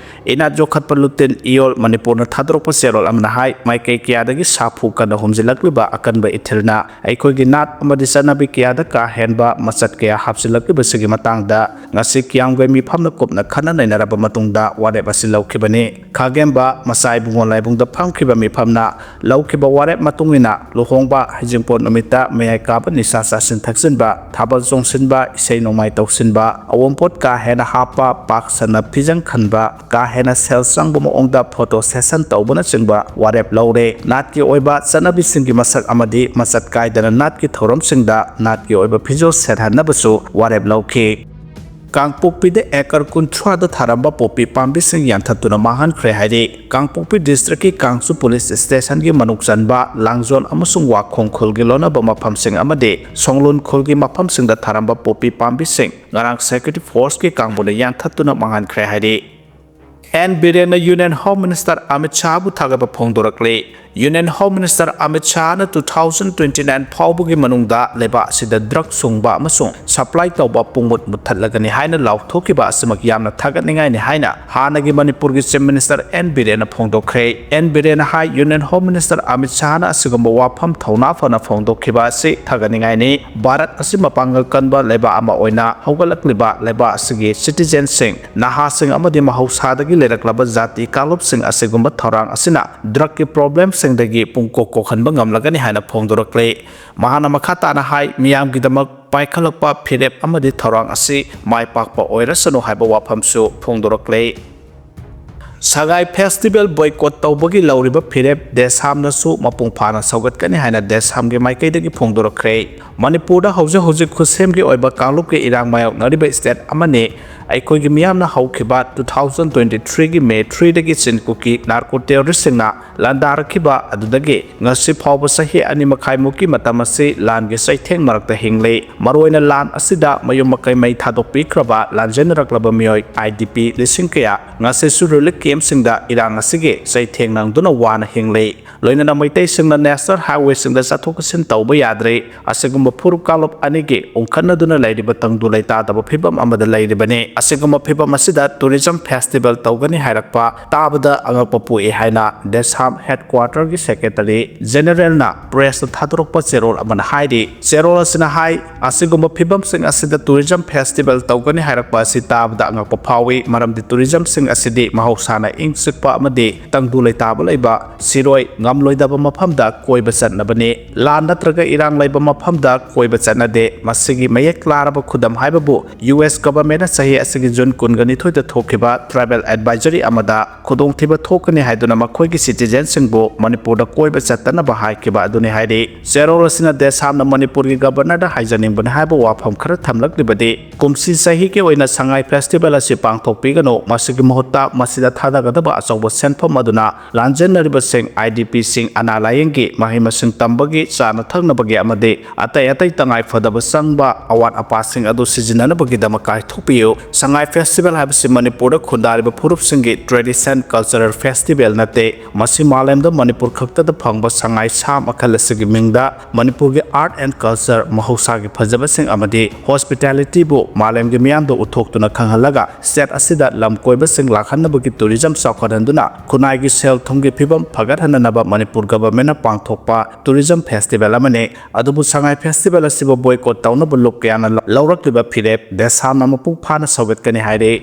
ꯏꯅꯥꯠ ꯌꯣꯛꯈꯠꯄ ꯂꯨꯇꯤꯟ ꯏꯌꯣꯜ ꯃꯅꯤꯄꯨꯔꯅ ꯊꯥꯗꯣꯔꯛꯄ ꯆꯦꯔꯣꯜ ꯑꯃꯅ ꯍꯥꯏ, ꯃꯥꯏꯀꯩ ꯀꯌꯥꯗꯒꯤ ꯁꯥꯐꯨ ꯀꯟꯅ ꯍꯨꯝꯖꯤꯜꯂꯛꯂꯤꯕ ꯑꯀꯟꯕ ꯏꯊꯤꯜꯅ ꯑꯩꯈꯣꯏꯒꯤ ꯅꯥꯠ ꯑꯃꯗꯤ ꯆꯠꯅꯕꯤ ꯀꯌꯥꯗ ꯀꯥ ꯍꯦꯟꯕ ꯃꯆꯠ ꯀꯌꯥ ꯍꯥꯞꯆꯤꯜꯂꯛꯂꯤꯕꯁꯤꯒꯤ ꯃꯇꯥꯡꯗ ꯉꯁꯤ ꯀꯤꯌꯥꯝꯒꯩ ꯃꯤꯐꯝꯅ ꯀꯨꯞꯅ ꯈꯟꯅ ꯅꯩꯅꯔꯕ ꯃꯇꯨꯡꯗ ꯋꯥꯔꯦꯞ ꯑꯁꯤ ꯂꯧꯈꯤꯕꯅꯤ꯫ ꯈꯥꯒꯦꯝꯕ ꯃꯆꯥ ꯏꯕꯨꯡꯉꯣ ꯂꯥꯏꯕꯨꯡꯗ ꯐꯝꯈꯤꯕ ꯃꯤꯐꯝꯅ ꯂꯧꯈꯤꯕ ꯋꯥꯔꯦꯞ ꯃꯇꯨꯡ ꯏꯟꯅ ꯂꯨꯍꯣꯡꯕ, ꯍꯩꯖꯤꯡꯄꯣꯠ ꯅꯨꯃꯤꯠꯇ ꯃꯌꯥꯏ ꯀꯥꯕ ꯅꯤꯁꯥ ꯆꯥꯁꯤꯟ ꯊꯛꯆꯤꯟꯕ, ꯊꯥꯕꯜ ꯆꯣꯡꯁꯤꯟꯕ, ꯏꯁꯩ ꯅꯣꯡꯃꯥꯏ ꯇꯧꯁꯤꯟꯕ, ꯑꯋꯨꯟꯄꯣꯠ ꯀꯥ ꯍꯦꯟꯅ ꯍꯥꯞꯄ, ꯄꯥꯛ ꯁꯟꯅ ꯐꯤꯖꯪ ꯈꯟꯕ, ꯀꯥ ꯍꯦꯟꯅ ꯁꯦꯜ ꯆꯪꯕ ꯃꯑꯣꯡꯗ photo session ꯇꯧꯕꯅꯆꯤꯡꯕ ꯋꯥꯔꯦꯞ ꯂꯧꯔꯦ꯫ ꯅꯥꯠꯀꯤ ꯑꯣꯏꯕ ꯆꯠꯅꯕꯤꯁꯤꯡꯒꯤ ꯃꯁꯛ ꯑꯃꯗꯤ ꯃꯆꯠ ꯀꯥꯏꯗꯅ ꯅꯥꯠꯀꯤ ꯊꯧꯔꯝꯁꯤꯡꯗ ꯅꯥꯠꯀꯤ ꯑꯣꯏꯕ ꯐꯤꯖꯣꯜ ꯁꯦꯠꯍꯟꯅꯕꯁꯨ ꯋꯥꯔꯦꯞ ꯂꯧꯈꯤ꯫ ꯀꯥꯡꯄꯣꯛꯄꯤꯗ acre ꯀꯨꯟꯊ꯭ꯔꯥꯗ ꯊꯥꯔꯝꯕ ꯄꯣꯄꯤ ꯄꯥꯝꯕꯤꯁꯤꯡ ꯌꯥꯟꯊꯠꯇꯨꯅ ꯃꯥꯡꯍꯟꯈ꯭ꯔꯦ ꯍꯥꯏꯔꯤ꯫ ꯀꯥꯡꯄꯣꯛꯄꯤ districtꯀꯤ ꯀꯥꯡꯁꯨ police stationꯒꯤ ꯃꯅꯨꯡ ꯆꯟꯕ ꯂꯥꯡꯖꯣꯟ ꯑꯃꯁꯨꯡ ꯋꯥꯈꯣꯡ ꯈꯨꯜꯒꯤ ꯂꯣꯟꯅꯕ ꯃꯐꯝꯁꯤꯡ ꯑꯃꯗꯤ ꯁꯣꯡꯂꯨꯟ ꯈꯨꯜꯒꯤ ꯃꯐꯝꯁꯤꯡꯗ ꯊꯥꯔꯝꯕ ꯄꯣꯄꯤ ꯄꯥꯝꯕꯤꯁꯤꯡ ꯉꯔꯥꯡ security forceꯀꯤ ꯀꯥꯡꯕꯨꯅ ꯌꯥꯟꯊꯠꯇꯨꯅ ꯃꯥꯡꯍꯟꯈ꯭ꯔꯦ ꯍꯥꯏꯔꯤ꯫ ꯑꯦꯟ ꯕꯤꯔꯦꯟꯅ Union Home Minister ꯑꯃꯤꯠ ꯁꯥꯍꯕꯨ ꯊꯥꯒꯠꯄ ꯐꯣꯡꯗꯣꯔꯛꯂꯤ꯫ Union Home Minister Amit ꯁꯥꯍꯅ two thousand twenty nine ꯐꯥꯎꯕꯒꯤ ꯃꯅꯨꯡꯗ ꯂꯩꯕꯥꯛ ꯑꯁꯤꯗ drug ꯁꯨꯡꯕ ꯑꯃꯁꯨꯡ supply ꯇꯧꯕ ꯄꯨꯡꯃꯨꯠ ꯃꯨꯠꯊꯠꯂꯒꯅꯤ ꯍꯥꯏꯅ ꯂꯥꯎꯊꯣꯛꯈꯤꯕ ꯑꯁꯤꯃꯛ ꯌꯥꯝꯅ ꯊꯥꯒꯠꯅꯤꯡꯉꯥꯏꯅꯤ ꯍꯥꯏꯅ ꯍꯥꯟꯅꯒꯤ ꯃꯅꯤꯄꯨꯔꯒꯤ Chief Minister ꯑꯦꯟ ꯕꯤꯔꯦꯟꯅ ꯐꯣꯡꯗꯣꯛꯈ꯭ꯔꯦ꯫ ꯑꯦꯟ ꯕꯤꯔꯦꯟꯅ ꯍꯥꯏ, Union Home Minister ꯑꯃꯤꯠ ꯁꯥꯍꯅ ꯑꯁꯤꯒꯨꯝꯕ ꯋꯥꯐꯝ ꯊꯧꯅꯥ ꯐꯅ ꯐꯣꯡꯗꯣꯛꯈꯤꯕ ꯑꯁꯤ ꯊꯥꯒꯠꯅꯤꯡꯉꯥꯏꯅꯤ꯫ ꯚꯥꯔꯠ ꯑꯁꯤ ꯃꯄꯥꯡꯒꯜ ꯀꯟꯕ ꯂꯩꯕꯥꯛ ꯑꯃ ꯑꯣꯏꯅ ꯍꯧꯒꯠꯂꯛꯂꯤꯕ ꯂꯩꯕꯥꯛ ꯑꯁꯤꯒꯤ citizenꯁꯤꯡ, ꯅꯍꯥꯁꯤꯡ ꯑꯃꯗꯤ ꯃꯍꯧꯁꯥꯗꯒꯤ ꯂꯩꯔꯛꯂꯕ ꯖꯥꯇꯤ ꯀꯥꯡꯂꯨꯞꯁꯤꯡ ꯑꯁꯤꯒꯨꯝꯕ ꯊꯧꯔꯥꯡ ꯑꯁꯤꯅ drugꯀꯤ problemꯁꯤꯡꯗꯒꯤ ꯄꯨꯡꯀꯣꯛ ꯀꯣꯛꯍꯟꯕ ꯉꯝꯂꯒꯅꯤ ꯍꯥꯏꯅ ꯐꯣꯡꯗꯣꯔꯛꯂꯤ꯫ ꯃꯍꯥꯛꯅ ꯃꯈꯥ ꯇꯥꯅ ꯍꯥꯏ, ꯃꯤꯌꯥꯝꯒꯤꯗꯃꯛ ꯄꯥꯏꯈꯠꯂꯛꯄ ꯐꯤꯔꯦꯞ ꯑꯃꯗꯤ ꯊꯧꯔꯥꯡ ꯑꯁꯤ ꯃꯥꯏ ꯄꯥꯛꯄ ꯑꯣꯏꯔꯁꯅꯨ ꯍꯥꯏꯕ ꯋꯥꯐꯝꯁꯨ ꯐꯣꯡꯗꯣꯔꯛꯂꯤ꯫ ꯁꯉꯥꯏ ꯐꯦꯁꯇꯤꯚꯦꯜ ꯕꯣꯏꯀꯣꯠ ꯇꯧꯕꯒꯤ ꯂꯧꯔꯤꯕ ꯐꯤꯔꯦꯞ ꯗꯦꯁꯥꯝꯅꯁꯨ ꯃꯄꯨꯡ ꯐꯥꯅ ꯁꯧꯒꯠꯀꯅꯤ ꯍꯥꯏꯅ ꯗꯦꯁꯥꯝꯒꯤ ꯃꯥꯏꯀꯩꯗꯒꯤ ꯐꯣꯡꯗꯣꯔꯛꯈ꯭ꯔꯦ꯫ ꯃꯅꯤꯄꯨꯔꯗ ꯍꯧꯖꯤꯛ ꯍꯧꯖꯤꯛ ꯈꯨꯠꯁꯦꯝꯒꯤ ꯑꯣꯏꯕ ꯀꯥꯡꯂꯨꯞꯀꯤ ꯏꯔꯥꯡ ꯃꯥꯌꯣꯛꯅꯔꯤꯕ ꯁ꯭ꯇꯦꯠ ꯑꯃꯅꯤ꯫ ꯑꯩꯈꯣꯏꯒꯤ ꯃꯤꯌꯥꯝꯅ ꯍꯧꯈꯤꯕ two thousand twenty threeꯒꯤ May threeꯗꯒꯤ ꯆꯤꯟ ꯀꯨꯀꯤ ꯅꯥꯔꯀꯣ ꯇꯦꯔꯣꯔꯤꯁꯁꯤꯡꯅ ꯂꯥꯟꯗꯥꯔꯛꯈꯤꯕ ꯑꯗꯨꯗꯒꯤ ꯉꯁꯤ ꯐꯥꯎꯕ ꯆꯍꯤ ꯑꯅꯤ ꯃꯈꯥꯏꯃꯨꯛꯀꯤ ꯃꯇꯝ ꯑꯁꯤ ꯂꯥꯟꯒꯤ ꯆꯩꯊꯦꯡ ꯃꯔꯛꯇ ꯍꯤꯡꯂꯤ꯫ ꯃꯔꯨꯑꯣꯏꯅ ꯂꯥꯟ ꯑꯁꯤꯗ ꯃꯌꯨꯝ ꯃꯀꯩ ꯃꯩ ꯊꯥꯗꯣꯛꯄꯤꯈ꯭ꯔꯕ ꯂꯥꯟꯖꯦꯟꯅꯔꯛꯂꯕ ꯃꯤꯑꯣꯏ IDP ꯂꯤꯁꯤꯡ ꯀꯌꯥ ꯉꯁꯤꯁꯨ ꯔꯤꯂꯤꯐ ꯀꯦꯝꯞꯁꯤꯡꯗ ꯏꯔꯥꯡ ꯑꯁꯤꯒꯤ ꯆꯩꯊꯦꯡ ꯅꯪꯗꯨꯅ ꯋꯥꯅ ꯍꯤꯡꯂꯤ꯫ ꯂꯣꯏꯅꯅ ꯃꯩꯇꯩꯁꯤꯡꯅ ꯅꯦꯁꯅꯦꯜ ꯍꯥꯏꯋꯦꯁꯤꯡꯗ ꯆꯠꯊꯣꯛ ꯆꯠꯁꯤꯟ ꯇꯧꯕ ꯌꯥꯗ꯭ꯔꯤ꯫ ꯑꯁꯤꯒꯨꯝꯕ ꯐꯨꯔꯨꯞ ꯀꯥꯡꯂꯨꯞ ꯑꯅꯤꯒꯤ ꯎꯪꯈꯠꯅꯗꯨꯅ ꯂꯩꯔꯤꯕ ꯇꯪꯗꯨ ꯂꯩꯇꯥꯗꯕ ꯐꯤꯕꯝ ꯑꯃꯗ ꯂꯩꯔꯤꯕꯅꯤ꯫ ꯑꯁꯤꯒꯨꯝꯕ ꯐꯤꯕꯝ ꯑꯁꯤꯗ ꯇꯨꯔꯤꯖꯝ ꯐꯦꯁꯇꯤꯚꯦꯜ ꯇꯧꯒꯅꯤ ꯍꯥꯏꯔꯛꯄ ꯇꯥꯕꯗ ꯑꯉꯛꯄ ꯄꯣꯛꯏ ꯍꯥꯏꯅ ꯗꯦꯁꯥꯝ ꯍꯦꯗꯀ꯭ꯋꯥꯇꯔꯒꯤ ꯁꯦꯀ꯭ꯔꯦꯇꯔꯤ ꯖꯦꯅꯦꯔꯦꯜꯅ ꯄ꯭ꯔꯦꯁꯇ ꯊꯥꯗꯣꯔꯛꯄ ꯆꯦꯔꯣꯜ ꯑꯃꯅ ꯍꯥꯏꯔꯤ꯫ ꯆꯦꯔꯣꯜ ꯑꯁꯤꯅ ꯍꯥꯏ, ꯑꯁꯤꯒꯨꯝꯕ ꯐꯤꯕꯝꯁꯤꯡ ꯑꯁꯤꯗ ꯇꯨꯔꯤꯖꯝ ꯐꯦꯁꯇꯤꯚꯦꯜ ꯇꯧꯒꯅꯤ ꯍꯥꯏꯔꯛꯄ ꯑꯁꯤ ꯇꯥꯕꯗ ꯑꯉꯛꯄ ꯐꯥꯎꯏ, ꯃꯔꯝꯗꯤ ꯇꯨꯔꯤꯖꯝꯁꯤꯡ ꯑꯁꯤꯗꯤ ꯃꯍꯧꯁꯥꯅ ꯏꯪ ꯆꯤꯛꯄ ꯑꯃꯗꯤ ꯇꯪꯗꯨ ꯂꯩꯇꯥꯕ ꯂꯩꯕ ꯁꯤꯔꯣꯏ ꯉꯝꯂꯣꯏꯗꯕ ꯃꯐꯝꯗ ꯀꯣꯏꯕ ꯆꯠꯅꯕꯅꯤ꯫ ꯂꯥꯟ ꯅꯠꯇ꯭ꯔꯒ ꯏꯔꯥꯡ ꯂꯩꯕ ꯃꯐꯝꯗ ꯀꯣꯏꯕ ꯆꯠꯅꯗꯦ꯫ ꯃꯁꯤꯒꯤ ꯃꯌꯦꯛ ꯂꯥꯔꯕ ꯈꯨꯗꯝ ꯍꯥꯏꯕꯕꯨ ꯌꯨ ꯑꯦꯁ ꯒꯚꯔꯟꯃꯦꯟꯠꯅ ꯆꯍꯤ ꯑꯁꯤꯒꯤ ꯖꯨꯟ ꯀꯨꯟꯒ ꯅꯤꯊꯣꯏꯗ ꯊꯣꯛꯈꯤꯕ ꯇ꯭ꯔꯥꯏꯕꯦꯜ ꯑꯦꯗꯚꯥꯏꯖꯔꯤ ꯑꯃꯗ ꯈꯨꯗꯣꯡꯊꯤꯕ ꯊꯣꯛꯀꯅꯤ ꯍꯥꯏꯗꯨꯅ ꯃꯈꯣꯏꯒꯤ ꯁꯤꯇꯤꯖꯦꯟꯁꯤꯡꯕꯨ ꯃꯅꯤꯄꯨꯔꯗ ꯀꯣꯏꯕ ꯆꯠꯇꯅꯕ ꯍꯥꯏꯈꯤꯕ ꯑꯗꯨꯅꯤ ꯍꯥꯏꯔꯤ꯫ ꯆꯦꯔꯣꯜ ꯑꯁꯤꯅ ꯗꯦꯁꯥꯝꯅ ꯃꯅꯤꯄꯨꯔꯒꯤ ꯒꯚꯔꯅꯔꯗ ꯍꯥꯏꯖꯅꯤꯡꯕꯅꯤ ꯍꯥꯏꯕ ꯋꯥꯐꯝ ꯈꯔ ꯊꯝꯂꯛꯂꯤꯕꯗꯤ, ꯀꯨꯝꯁꯤ ꯆꯍꯤꯒꯤ ꯑꯣꯏꯅ ꯁꯉꯥꯏ ꯐꯦꯁꯇꯤꯚꯦꯜ ꯑꯁꯤ ꯄꯥꯡꯊꯣꯛꯄꯤꯒꯅꯨ, ꯃꯁꯤꯒꯤ ꯃꯍꯨꯠꯇ ꯃꯁꯤꯗ ꯊꯥꯗꯒꯗꯕ ꯑꯆꯧꯕ ꯁꯦꯟꯐꯝ ꯑꯗꯨꯅ ꯂꯥꯟꯖꯦꯟꯅꯔꯤꯕꯁꯤꯡ, IDPꯁꯤꯡ, ꯑꯅꯥ ꯂꯥꯌꯦꯡꯒꯤ, ꯃꯍꯩ ꯃꯁꯤꯡ ꯇꯝꯕꯒꯤ, ꯆꯥꯅ ꯊꯛꯅꯕꯒꯤ ꯑꯃꯗꯤ ꯑꯇꯩ ꯑꯇꯩ ꯇꯉꯥꯏ ꯐꯗꯕ ꯆꯪꯕ ꯑꯋꯥꯠ ꯑꯄꯥꯁꯤꯡ ꯑꯗꯨ ꯁꯤꯖꯤꯟꯅꯅꯕꯒꯤꯗꯃꯛ ꯀꯥꯏꯊꯣꯛꯄꯤꯌꯨ꯫ ꯁꯉꯥꯏ ꯐꯦꯁꯇꯤꯚꯦꯜ ꯍꯥꯏꯕꯁꯤ ꯃꯅꯤꯄꯨꯔꯗ ꯈꯨꯟꯗꯥꯔꯤꯕ ꯐꯨꯔꯨꯞꯁꯤꯡꯒꯤ ꯇ꯭ꯔꯦꯗꯤꯁꯟ ꯀꯜꯆꯔꯦꯜ ꯐꯦꯁꯇꯤꯚꯦꯜ ꯅꯠꯇꯦ꯫ ꯃꯁꯤ ꯃꯥꯂꯦꯝꯗ ꯃꯅꯤꯄꯨꯔ ꯈꯛꯇꯗ ꯐꯪꯕ ꯁꯉꯥꯏ ꯁꯥ ꯃꯈꯜ ꯑꯁꯤꯒꯤ ꯃꯤꯡꯗ ꯃꯅꯤꯄꯨꯔꯒꯤ ꯑꯥꯔꯠ ꯑꯦꯟ ꯀꯜꯆꯔ, ꯃꯍꯧꯁꯥꯒꯤ ꯐꯖꯕꯁꯤꯡ ꯑꯃꯗꯤ ꯍꯣꯁꯄꯤꯇꯥꯂꯤꯇꯤꯕꯨ ꯃꯥꯂꯦꯝꯒꯤ ꯃꯤꯌꯥꯝꯗ ꯎꯠꯊꯣꯛꯇꯨꯅ ꯈꯪꯍꯜꯂꯒ ꯁ꯭ꯇꯦꯠ ꯑꯁꯤꯗ ꯂꯝ ꯀꯣꯏꯕꯁꯤꯡ ꯂꯥꯛꯍꯟꯅꯕꯒꯤ ꯇꯨꯔꯤꯖꯝ ꯆꯥꯎꯈꯠꯍꯟꯗꯨꯅ ꯈꯨꯟꯅꯥꯏꯒꯤ ꯁꯦꯜ ꯊꯨꯝꯒꯤ ꯐꯤꯕꯝ ꯐꯒꯠꯍꯟꯅꯅꯕ ꯃꯅꯤꯄꯨꯔ ꯒꯚꯔꯟꯃꯦꯟꯠꯅ ꯄꯥꯡꯊꯣꯛꯄ ꯇꯨꯔꯤꯖꯝ ꯐꯦꯁꯇꯤꯚꯦꯜ ꯑꯃꯅꯤ꯫ ꯑꯗꯨꯕꯨ ꯁꯉꯥꯏ ꯐꯦꯁꯇꯤꯚꯦꯜ ꯑꯁꯤꯕꯨ ꯕꯣꯏꯀꯣꯠ ꯇꯧꯅꯕ ꯂꯨꯞ ꯀꯌꯥꯅ ꯂꯧꯔꯛꯂꯤꯕ ꯐꯤꯔꯦꯞ ꯗꯦꯁꯥꯝꯅ ꯃꯄꯨꯡ ꯐꯥꯅ ꯁꯧꯒꯠꯀꯅꯤ ꯍꯥꯏꯔꯤ꯫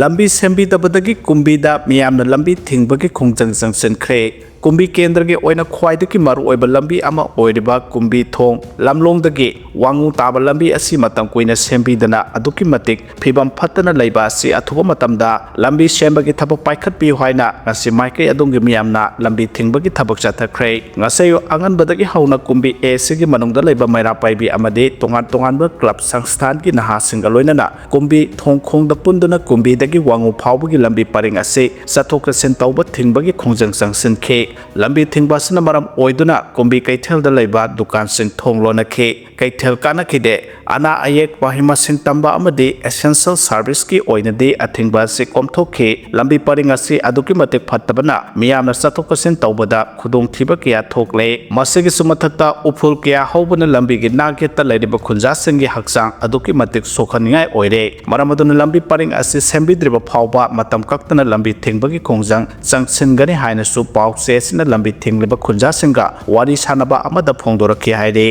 ꯂꯝꯕꯤ ꯁꯦꯝꯕꯤꯗꯕꯗꯒꯤ ꯀꯨꯝꯕꯤꯗ ꯃꯤꯌꯥꯝꯅ ꯂꯝꯕꯤ ꯊꯤꯡꯕꯒꯤ ꯈꯣꯡꯖꯪ ꯆꯪꯁꯤꯟꯈ꯭ꯔꯦ꯫ ꯀꯨꯝꯕꯤ ꯀꯦꯟꯗ꯭ꯔꯒꯤ ꯑꯣꯏꯅ ꯈ꯭ꯋꯥꯏꯗꯒꯤ ꯃꯔꯨꯑꯣꯏꯕ ꯂꯝꯕꯤ ꯑꯃ ꯑꯣꯏꯔꯤꯕ ꯀꯨꯝꯕꯤ ꯊꯣꯡ ꯂꯝꯂꯣꯡꯗꯒꯤ ꯋꯥꯉꯨ ꯇꯥꯕ ꯂꯝꯕꯤ ꯑꯁꯤ ꯃꯇꯝ ꯀꯨꯏꯅ ꯁꯦꯝꯕꯤꯗꯅ ꯑꯗꯨꯛꯀꯤ ꯃꯇꯤꯛ ꯐꯤꯕꯝ ꯐꯠꯇꯅ ꯂꯩꯕ ꯑꯁꯤ ꯑꯊꯨꯕ ꯃꯇꯝꯗ ꯂꯝꯕꯤ ꯁꯦꯝꯕꯒꯤ ꯊꯕꯛ ꯄꯥꯏꯈꯠꯄꯤꯌꯨ ꯍꯥꯏꯅ ꯉꯁꯤ ꯃꯥꯏꯀꯩ ꯑꯗꯣꯝꯒꯤ ꯃꯤꯌꯥꯝꯅ ꯂꯝꯕꯤ ꯊꯤꯡꯕꯒꯤ ꯊꯕꯛ ꯆꯠꯊꯈ꯭ꯔꯦ꯫ ꯉꯁꯤ ꯑꯌꯨꯛ ꯑꯉꯟꯕꯗꯒꯤ ꯍꯧꯅ ꯀꯨꯝꯕꯤ A ꯁꯤꯒꯤ ꯃꯅꯨꯡꯗ ꯂꯩꯕ ꯃꯩꯔꯥ ꯄꯥꯏꯕꯤ ꯑꯃꯗꯤ ꯇꯣꯉꯥꯟ ꯇꯣꯉꯥꯟꯕ ꯀ꯭ꯂꯕ ꯁꯪꯁꯊꯥꯟꯒꯤ ꯅꯍꯥꯁꯤꯡꯒ ꯂꯣꯏꯅꯅ ꯀꯨꯝꯕꯤ ꯊꯣꯡ ꯈꯣꯡꯗ ꯄꯨꯟꯗꯨꯅ ꯀꯨꯝꯕꯤꯗꯒꯤ ꯋꯥꯉꯨ ꯐꯥꯎꯕꯒꯤ ꯂꯝꯕꯤ ꯄꯔꯤꯡ ꯑꯁꯤ ꯆꯠꯊꯣꯛ ꯆꯠꯁꯤꯟ ꯇꯧꯕ ꯊꯤꯡꯕꯒꯤ ꯈꯣꯡꯖꯪ ꯆꯪꯁꯤꯟꯈꯤ꯫ ꯂꯝꯕꯤ ꯊꯤꯡꯕ ꯑꯁꯤꯅ ꯃꯔꯝ ꯑꯣꯏꯗꯨꯅ ꯀꯨꯝꯕꯤ ꯀꯩꯊꯦꯜꯗ ꯂꯩꯕ ꯗꯨꯀꯥꯟꯁꯤꯡ ꯊꯣꯡ ꯂꯣꯟꯅꯈꯤ꯫ ꯀꯩꯊꯦꯜ ꯀꯥꯟꯅꯈꯤꯗꯦ꯫ ꯑꯅꯥ ꯑꯌꯦꯛ, ꯃꯍꯩ ꯃꯁꯤꯡ ꯇꯝꯕ ꯑꯃꯗꯤ essential service ꯀꯤ ꯑꯣꯏꯅꯗꯤ ꯑꯊꯤꯡꯕ ꯑꯁꯤ ꯀꯣꯝꯊꯣꯛꯈꯤ꯫ ꯂꯝꯕꯤ ꯄꯔꯤꯡ ꯑꯁꯤ ꯑꯗꯨꯛꯀꯤ ꯃꯇꯤꯛ ꯐꯠꯇꯕꯅ ꯃꯤꯌꯥꯝꯅ ꯆꯠꯊꯣꯛ ꯆꯠꯁꯤꯟ ꯇꯧꯕꯗ ꯈꯨꯗꯣꯡꯊꯤꯕ ꯀꯌꯥ ꯊꯣꯛꯂꯦ꯫ ꯃꯁꯤꯒꯤꯁꯨ ꯃꯊꯛꯇ ꯎꯐꯨꯜ ꯀꯌꯥ ꯍꯧꯕꯅ ꯂꯝꯕꯤꯒꯤ ꯅꯥꯛꯌꯦꯠꯇ ꯂꯩꯔꯤꯕ ꯈꯨꯟꯖꯥꯁꯤꯡꯒꯤ ꯍꯛꯆꯥꯡ ꯑꯗꯨꯛꯀꯤ ꯃꯇꯤꯛ ꯁꯣꯛꯍꯟꯅꯤꯡꯉꯥꯏ ꯑꯣꯏꯔꯦ꯫ ꯃꯔꯝ ꯑꯗꯨꯅ ꯂꯝꯕꯤ ꯄꯔꯤꯡ ꯑꯁꯤ ꯁꯦꯝꯕꯤꯗ꯭ꯔꯤꯕ ꯐꯥꯎꯕ ꯃꯇꯝ ꯀꯛꯇꯅ ꯂꯝꯕꯤ ꯊꯤꯡꯕꯒꯤ ꯈꯣꯡꯖꯪ ꯆꯪꯁꯤꯟꯒꯅꯤ ꯍꯥꯏꯅꯁꯨ ꯄꯥꯎ ꯆꯦ ꯑꯁꯤꯅ ꯂꯝꯕꯤ ꯊꯤꯡꯂꯤꯕ ꯈꯨꯟꯖꯥꯁꯤꯡꯒ ꯋꯥꯔꯤ ꯁꯥꯟꯅꯕ ꯑꯃꯗ ꯐꯣꯡꯗꯣꯔꯛꯈꯤ ꯍꯥꯏꯔꯤ꯫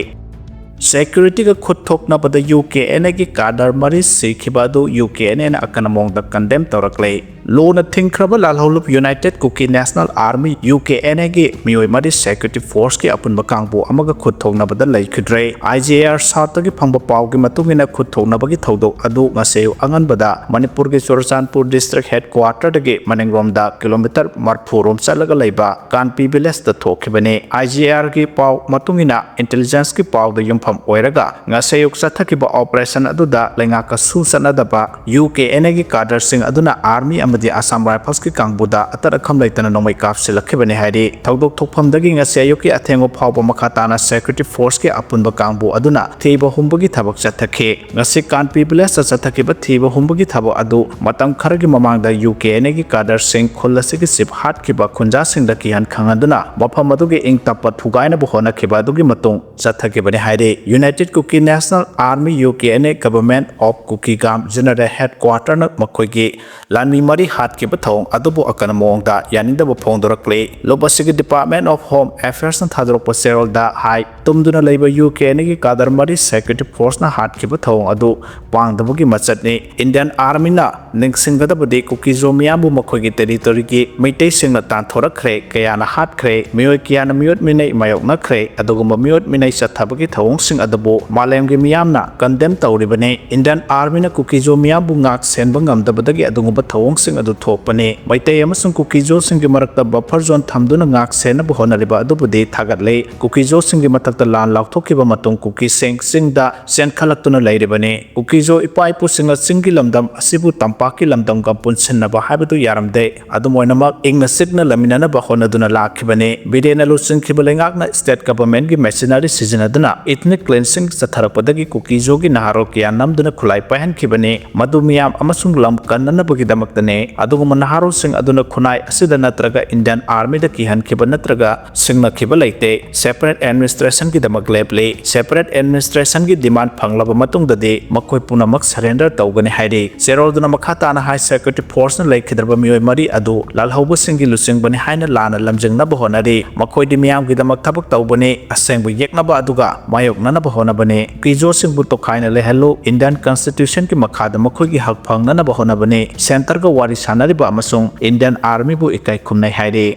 Security ꯒ ꯈꯨꯠ ꯊꯣꯛꯅꯕꯗ U K N A ꯒꯤ cadre ꯃꯔꯤ ꯁꯤꯈꯤꯕ ꯑꯗꯨ U K N A ꯅ ꯑꯀꯟꯕ ꯃꯑꯣꯡꯗ condemn ꯇꯧꯔꯛꯂꯦ꯫ ꯂꯣꯅ ꯊꯤꯡꯈ꯭ꯔꯕ ꯂꯥꯜꯍꯧꯂꯨꯞ United Kuki National Army, U K N A ꯒꯤ ꯃꯤꯑꯣꯏ ꯃꯔꯤ security force ꯀꯤ ꯑꯄꯨꯟꯕ ꯀꯥꯡꯕꯨ ꯑꯃꯒ ꯈꯨꯠ ꯊꯣꯛꯅꯕꯗ ꯂꯩꯈꯤꯗ꯭ꯔꯦ꯫ I G I R South ꯇꯒꯤ ꯐꯪꯕ ꯄꯥꯎꯒꯤ ꯃꯇꯨꯡ ꯏꯟꯅ ꯈꯨꯠ ꯊꯣꯛꯅꯕꯒꯤ ꯊꯧꯗꯣꯛ ꯑꯗꯨ ꯉꯁꯤ ꯑꯌꯨꯛ ꯑꯉꯟꯕꯗ ꯃꯅꯤꯄꯨꯔꯒꯤ ꯆꯨꯔꯆꯥꯟꯄꯨꯔ district headquarter ꯗꯒꯤ ꯃꯅꯤꯡꯂꯣꯝꯗ kilometre ꯃꯔꯤꯐꯨ ꯔꯣꯝ ꯆꯠꯂꯒ ꯂꯩꯕ ꯀꯥꯟꯄꯤ village ꯇ ꯊꯣꯛꯈꯤꯕꯅꯤ꯫ I G I R ꯒꯤ ꯄꯥꯎ ꯃꯇꯨꯡ ꯏꯟꯅ intelligence ꯀꯤ ꯄꯥꯎꯗ ꯌꯨꯝꯐꯝ ꯑꯣꯏꯔꯒ ꯉꯁꯤ ꯑꯌꯨꯛ ꯆꯠꯊꯈꯤꯕ operation ꯑꯗꯨꯗ ꯂꯩꯉꯥꯛꯀ ꯁꯨ ꯆꯠꯅꯗꯕ U K N A ꯒꯤ cadre ꯁꯤꯡ ꯑꯗꯨꯅ Army ꯑꯃꯗꯤ Assam Rifles ꯀꯤ ꯀꯥꯡꯕꯨꯗ ꯑꯇꯠ ꯑꯈꯝ ꯂꯩꯇꯅ ꯅꯣꯡꯃꯩ ꯀꯥꯞꯁꯤꯜꯂꯛꯈꯤꯕꯅꯤ ꯍꯥꯏꯔꯤ꯫ ꯊꯧꯗꯣꯛ ꯊꯣꯛꯐꯝꯗꯒꯤ ꯉꯁꯤ ꯑꯌꯨꯛꯀꯤ ꯑꯊꯦꯡꯕ ꯐꯥꯎꯕ ꯃꯈꯥ ꯇꯥꯅ security force ꯀꯤ ꯑꯄꯨꯟꯕ ꯀꯥꯡꯕꯨ ꯑꯗꯨꯅ ꯊꯤꯕ ꯍꯨꯝꯕꯒꯤ ꯊꯕꯛ ꯆꯠꯊꯈꯤ꯫ ꯉꯁꯤ ꯀꯥꯟꯄꯤ village ꯇ ꯆꯠꯊꯈꯤꯕ ꯊꯤꯕ ꯍꯨꯝꯕꯒꯤ ꯊꯕꯛ ꯑꯗꯨ ꯃꯇꯝ ꯈꯔꯒꯤ ꯃꯃꯥꯡꯗ U K N A ꯒꯤ cadre ꯁꯤꯡ ꯈꯨꯜ ꯑꯁꯤꯒꯤ ꯆꯤꯞ ꯍꯥꯠꯈꯤꯕ ꯈꯨꯟꯖꯥꯁꯤꯡꯗ ꯀꯤꯍꯟ ꯈꯪꯍꯟꯗꯨꯅ ꯃꯐꯝ ꯑꯗꯨꯒꯤ ꯏꯪ ꯇꯞꯄ ꯊꯨꯒꯥꯏꯅꯕ ꯍꯣꯠꯅꯈꯤꯕ ꯑꯗꯨꯒꯤ ꯃꯇꯨꯡ ꯆꯠꯊꯈꯤꯕꯅꯤ ꯍꯥꯏꯔꯤ꯫ United Kuki National Army, U K N A, Government of Kukigam General Headquarter ꯅ ꯃꯈꯣꯏꯒꯤ ꯂꯥꯟꯃꯤ ꯃꯔꯤ ꯍꯥꯠꯈꯤꯕ ꯊꯧꯑꯣꯡ ꯑꯗꯨꯕꯨ ꯑꯀꯟꯕ ꯃꯑꯣꯡꯗ ꯌꯥꯅꯤꯡꯗꯕ ꯐꯣꯡꯗꯣꯔꯛꯂꯤ꯫ ꯂꯨꯞ ꯑꯁꯤꯒꯤ Department of Home Affairsꯅ ꯊꯥꯗꯣꯔꯛꯄ ꯆꯦꯔꯣꯜꯗ ꯍꯥꯏ, ꯇꯨꯝꯗꯨꯅ ꯂꯩꯕ ꯌꯨ ꯀꯦ ꯑꯦꯟꯒꯤ ꯀꯥꯗꯔ ꯃꯔꯤ security forceꯅ ꯍꯥꯠꯈꯤꯕ ꯊꯧꯑꯣꯡ ꯑꯗꯨ ꯄꯥꯡꯗꯕꯒꯤ ꯃꯆꯠꯅꯤ꯫ Indian Armyꯅ ꯅꯤꯡꯁꯤꯡꯒꯗꯕꯗꯤ ꯀꯨꯀꯤꯖꯣ ꯃꯤꯌꯥꯝꯕꯨ ꯃꯈꯣꯏꯒꯤ territoryꯒꯤ ꯃꯩꯇꯩꯁꯤꯡꯅ ꯇꯥꯟꯊꯣꯔꯛꯈ꯭ꯔꯦ, ꯀꯌꯥꯅ ꯍꯥꯠꯈ꯭ꯔꯦ, ꯃꯤꯑꯣꯏ ꯀꯌꯥꯅ ꯃꯤꯑꯣꯠ ꯃꯤꯅꯩ ꯃꯥꯌꯣꯛꯅꯈ꯭ꯔꯦ꯫ ꯑꯗꯨꯒꯨꯝꯕ ꯃꯤꯑꯣꯠ ꯃꯤꯅꯩ ꯆꯠꯊꯕꯒꯤ ꯊꯧꯑꯣꯡꯁꯤꯡ ꯑꯗꯨꯕꯨ ꯃꯥꯂꯦꯝꯒꯤ ꯃꯤꯌꯥꯝꯅ condemn ꯇꯧꯔꯤꯕꯅꯤ꯫ Indian Armyꯅ ꯀꯨꯀꯤꯖꯣ ꯃꯤꯌꯥꯝꯕꯨ ꯉꯥꯛ ꯁꯦꯟꯕ ꯉꯝꯗꯕꯗꯒꯤ ꯑꯗꯨꯒꯨꯝꯕ ꯊꯧꯑꯣꯡꯁꯤꯡ ꯑꯗꯨ ꯊꯣꯛꯄꯅꯤ꯫ ꯃꯩꯇꯩ ꯑꯃꯁꯨꯡ ꯀꯨꯀꯤꯖꯣꯁꯤꯡꯒꯤ ꯃꯔꯛꯇ buffer zone ꯊꯝꯗꯨꯅ ꯉꯥꯛ ꯁꯦꯟꯅꯕ ꯍꯣꯠꯅꯔꯤꯕ ꯑꯗꯨꯕꯨꯗꯤ ꯊꯥꯒꯠꯂꯤ꯫ ꯀꯨꯀꯤꯖꯣꯁꯤꯡꯒꯤ ꯃꯊꯛꯇ ꯂꯥꯟ ꯂꯥꯎꯊꯣꯛꯈꯤꯕ ꯃꯇꯨꯡ ꯀꯨꯀꯤꯁꯤꯡ ꯆꯤꯡꯗ ꯆꯦꯟꯈꯠꯂꯛꯇꯨꯅ ꯂꯩꯔꯤꯕꯅꯤ꯫ ꯀꯨꯀꯤꯖꯣ ꯏꯄꯥ ꯏꯄꯨꯁꯤꯡꯅ ꯆꯤꯡꯒꯤ ꯂꯝꯗꯝ ꯑꯁꯤꯕꯨ ꯇꯝꯄꯥꯛꯀꯤ ꯂꯝꯗꯝꯒ ꯄꯨꯟꯁꯤꯟꯅꯕ ꯍꯥꯏꯕꯗꯨ ꯌꯥꯔꯝꯗꯦ꯫ ꯑꯗꯨꯝ ꯑꯣꯏꯅꯃꯛ, ꯏꯪꯅ ꯆꯤꯛꯅ ꯂꯩꯃꯤꯟꯅꯅꯕ ꯍꯣꯠꯅꯗꯨꯅ ꯂꯥꯛꯈꯤꯕꯅꯤ꯫ ꯕꯤꯔꯦꯟꯅ ꯂꯨꯆꯤꯡꯈꯤꯕ ꯂꯩꯉꯥꯛꯅ state governmentꯀꯤ machinery ꯁꯤꯖꯤꯟꯅꯗꯨꯅ ethnic cleansing ꯆꯠꯊꯔꯛꯄꯗꯒꯤ ꯀꯨꯀꯤꯖꯣꯒꯤ ꯅꯍꯥꯔꯣꯜ ꯀꯌꯥ ꯅꯝꯗꯨꯅ ꯈꯨꯠꯂꯥꯏ ꯄꯥꯏꯍꯟꯈꯤꯕꯅꯤ꯫ ꯃꯗꯨ ꯃꯤꯌꯥꯝ ꯑꯃꯁꯨꯡ ꯂꯝ ꯀꯟꯅꯅꯕꯒꯤꯗꯃꯛꯇꯅꯤ꯫ ꯑꯗꯨꯒꯨꯝꯕ ꯅꯍꯥꯔꯣꯜꯁꯤꯡ ꯑꯗꯨꯅ ꯈꯨꯟꯅꯥꯏ ꯑꯁꯤꯗ ꯅꯠꯇ꯭ꯔꯒ Indian Armyꯗ ꯀꯤꯍꯟꯈꯤꯕ ꯅꯠꯇ꯭ꯔꯒ ꯁꯤꯡꯅꯈꯤꯕ ꯂꯩꯇꯦ꯫ Separate administrationꯒꯤꯗꯃꯛ ꯂꯦꯞꯂꯤ꯫ Separate administrationꯒꯤ demand ꯐꯪꯂꯕ ꯃꯇꯨꯡꯗꯗꯤ ꯃꯈꯣꯏ ꯄꯨꯝꯅꯃꯛ surrender ꯇꯧꯒꯅꯤ ꯍꯥꯏꯔꯤ꯫ ꯆꯦꯔꯣꯜꯗꯨꯅ ꯃꯈꯥ ꯇꯥꯅ ꯍꯥꯏ, security forceꯅ ꯂꯩꯈꯤꯗ꯭ꯔꯕ ꯃꯤꯑꯣꯏ ꯃꯔꯤ ꯑꯗꯨ ꯂꯥꯜꯍꯧꯕꯁꯤꯡꯒꯤ ꯂꯨꯆꯤꯡꯕꯅꯤ ꯍꯥꯏꯅ ꯂꯥꯟꯅ ꯂꯝꯖꯤꯡꯅꯕ ꯍꯣꯠꯅꯔꯤ꯫ ꯃꯈꯣꯏꯗꯤ ꯃꯤꯌꯥꯝꯒꯤꯗꯃꯛ ꯊꯕꯛ ꯇꯧꯕꯅꯤ, ꯑꯁꯦꯡꯕ ꯌꯦꯛꯅꯕ ꯑꯗꯨꯒ ꯃꯥꯌꯣꯛꯅꯅꯕ ꯍꯣꯠꯅꯕꯅꯤ꯫ ꯀꯨꯀꯤꯖꯣꯁꯤꯡꯕꯨ ꯇꯣꯈꯥꯏꯅ ꯂꯩꯍꯜꯂꯨ, Indian Constitutionꯒꯤ ꯃꯈꯥꯗ ꯃꯈꯣꯏꯒꯤ ꯍꯛ ꯐꯪꯅꯅꯕ ꯍꯣꯠꯅꯕꯅꯤ꯫ Centreꯒ ꯋꯥꯔꯤ ꯁꯥꯅꯔꯤꯕ ꯑꯃꯁꯨꯡ Indian Armyꯕꯨ ꯏꯀꯥꯏ ꯈꯨꯝꯅꯩ ꯍꯥꯏꯔꯤ꯫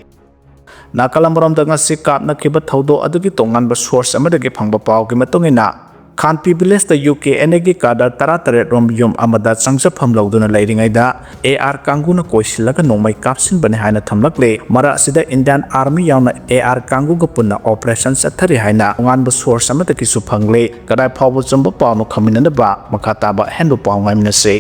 ꯅꯥꯀꯜ ꯑꯃꯔꯣꯝꯗ ꯉꯁꯤ ꯀꯥꯞꯅꯈꯤꯕ ꯊꯧꯗꯣꯛ ꯑꯗꯨꯒꯤ ꯇꯣꯉꯥꯟꯕ source ꯑꯃꯗꯒꯤ ꯐꯪꯕ ꯄꯥꯎꯒꯤ ꯃꯇꯨꯡ ꯏꯟꯅ, ꯈꯥꯟꯄꯤ villageꯇ ꯌꯨ ꯀꯦ ꯑꯦꯟ ꯑꯦꯒꯤ ꯀꯥꯗꯔ ꯇꯔꯥꯇꯔꯦꯠ ꯔꯣꯝ ꯌꯨꯝ ꯑꯃꯗ ꯆꯪꯖꯐꯝ ꯂꯧꯗꯨꯅ ꯂꯩꯔꯤꯉꯩꯗ ꯑꯦ ꯑꯥꯔ ꯀꯥꯡꯕꯨꯅ ꯀꯣꯏꯁꯤꯜꯂꯒ ꯅꯣꯡꯃꯩ ꯀꯥꯞꯁꯤꯟꯕꯅꯤ ꯍꯥꯏꯅ ꯊꯝꯂꯛꯂꯦ꯫ ꯃꯔꯛ ꯑꯁꯤꯗ Indian Army ꯌꯥꯎꯅ ꯑꯦ ꯑꯥꯔ ꯀꯥꯡꯕꯨꯒ ꯄꯨꯟꯅ operation ꯆꯠꯊꯔꯤ ꯍꯥꯏꯅ ꯇꯣꯉꯥꯟꯕ source ꯑꯃꯗꯒꯤꯁꯨ ꯐꯪꯂꯦ꯫ ꯀꯗꯥꯏ ꯐꯥꯎꯕ ꯆꯨꯝꯕ ꯄꯥꯎꯅꯣ ꯈꯪꯃꯤꯟꯅꯅꯕ ꯃꯈꯥ ꯇꯥꯕ ꯑꯍꯦꯟꯕ ꯄꯥꯎ ꯉꯥꯏꯃꯤꯟꯅꯁꯤ꯫